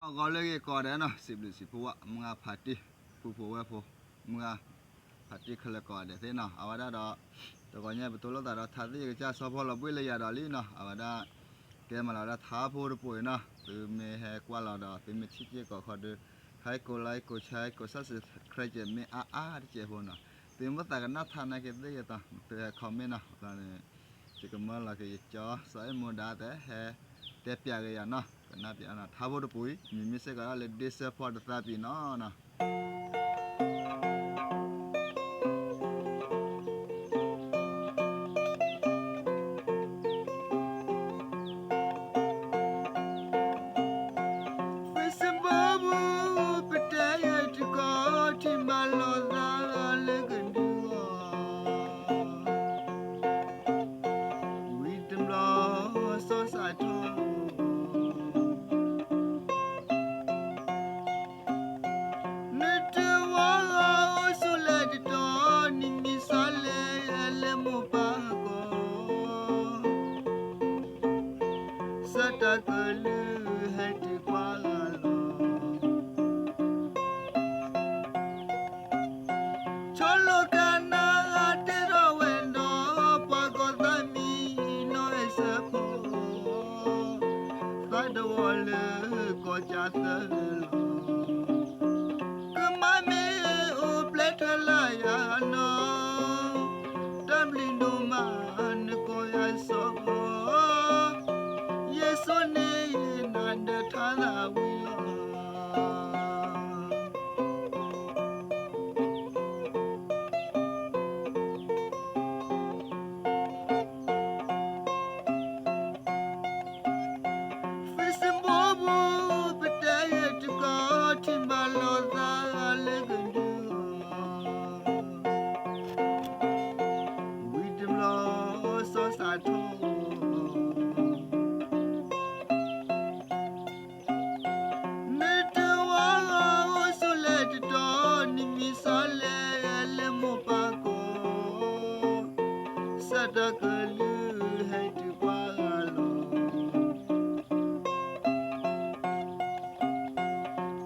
ဂီၤလၢအဂ့ၤကိးဂၤဒဲးနီၤ, စံးဘျုးစံးဖှိၣ်ဝဲ မုၢ်ဂၤဖးတံၢ် ပုၢ်ဖိဝဲၢ်ဖိ မုၢ်ဂၤဖးတံၢ်ခဲလၢာ်ကိးဂၤဒဲးသ့ၣ်နီၤ, အဝဲဒၣ်ဒီး တဂီၤညါ ပတိလိာ်သးဒီးထါသ့ၣ်ကစၢ်ဆီဖီလီၤဘှ့ၣ်လၢယၤဒီးလံနီၤ, အဝဲဒၣ် ကဲမၤလီၤဝဲဒၣ်ထါဖိတပူၤအံၤနီၤ, သုမ့ၢ်ဟဲကွၢ်လီၤဒီး သုမ့ၢ်ထံၣ်က့ၤကိးခီဒီး ဟဲကိး like ကိး share ကိး subscribe မ့ၢ်အါအါတစဲးဖိနီၤ, သုမ့ၢ်သးကနၣ်ထါနာ်က့သ့ၣ်က့ၤသး သုဟဲ comment နီၤ, ယကမၢလီၤက့ၤယကၠီ စီၤအဲၣ်မူဒါသဲး ဟဲတဲပၠးက့ၤယၤနီၤ, ကနၣ်ပၠးနီၤ, ထါဖိတပူၤအံၤ မ့ၢ်မ့ၢ်စ့ၢ်ကီးဒၣ်လၢဒ့စၢဖီတသးပံၤနီၤနီၤ Facebook ပူၤ ပတဲယဲၢ်တကီၢ် ထံၣ်မၤလိာ်သးလၢကဒုအီၤ ဝံၤတဘျီ စီၤစးထီၣ် နတဝီဂီၤအိၣ်ဆူၣ်လဲၤတတီၤ နမံၤစးလဲၤလၢမိၢ်ပၢ်ကီၢ် စးတၢ်ကလုၢ်ဟဲတုၤကွၢ်လီၤ ဆီလိာ်ကနၣ်တဲထီၣ်ဝဲဒီး ပှၤကီၢ်သးမံနီၢ်အဲၣ်စၢဖီ သးတဝီလၢကီၢ်ကၠၢသၢလီၤ ကမၤမ့ၢ်အိၣ်ပျဲထွဲလၢယၤနီၤ တၢ်ဘျုးဒိၣ်မးနကိးယၤစီၤ ယဆိၣ်န့ၢ်နၤဒီးထါသးဝံၤလီၤ Facebook ပူၤ ပတဲယဲၢ်တကီၢ် ထံၣ်မၤလိာ်သးလၢကဒုအီၤ ဝံၤတဘျီ စီၤစးထီၣ် နတဝီဂီၤအိၣ်ဆူၣ်လဲၤတတီၤ နမံၤစးလဲၤလၢမိၢ်ပၢ်ကီၢ် စးတၢ်ကလုၢ်ဟဲတုၤကွၢ်လီၤ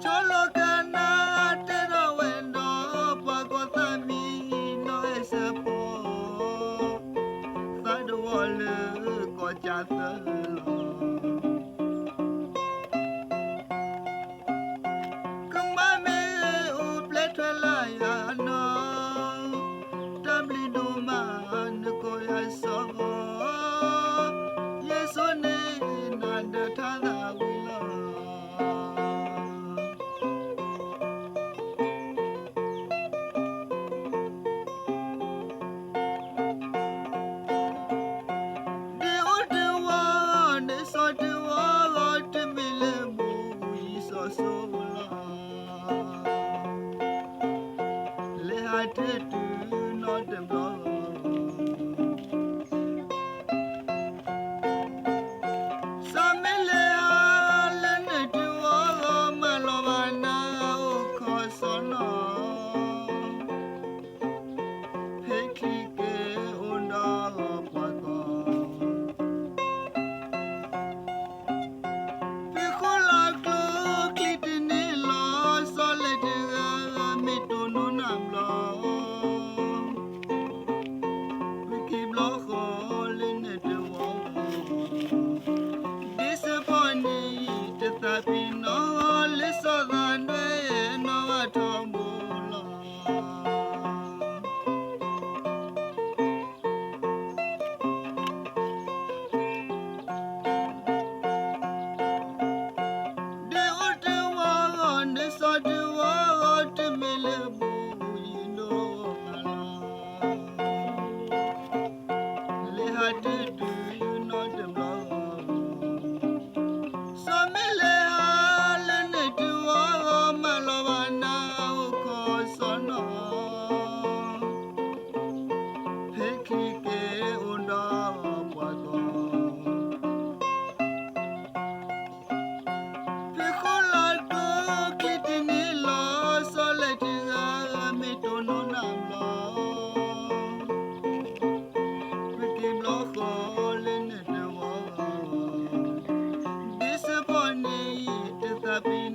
ဆီလိာ်ကနၣ်တဲထီၣ်ဝဲဒီး ပှၤကီၢ်သးမံနီၢ်အဲၣ်စၢဖီ သးတဝီလၢကီၢ်ကၠၢသၢလီၤ ကမၤမ့ၢ်အိၣ်ပျဲထွဲလၢယၤနီၤ တၢ်ဘျုးဒိၣ်မးနကိးယၤစီၤ ယဆိၣ်န့ၢ်နၤဒီးထါသးဝံၤလီၤ ဒ်အိၣ်တဝီန့ၣ် စီၤတဝီဂီၤတမ့ၢ်လၢမူယံၤစီၤစိၤလီၤ လၢ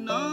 နံၤနီၤ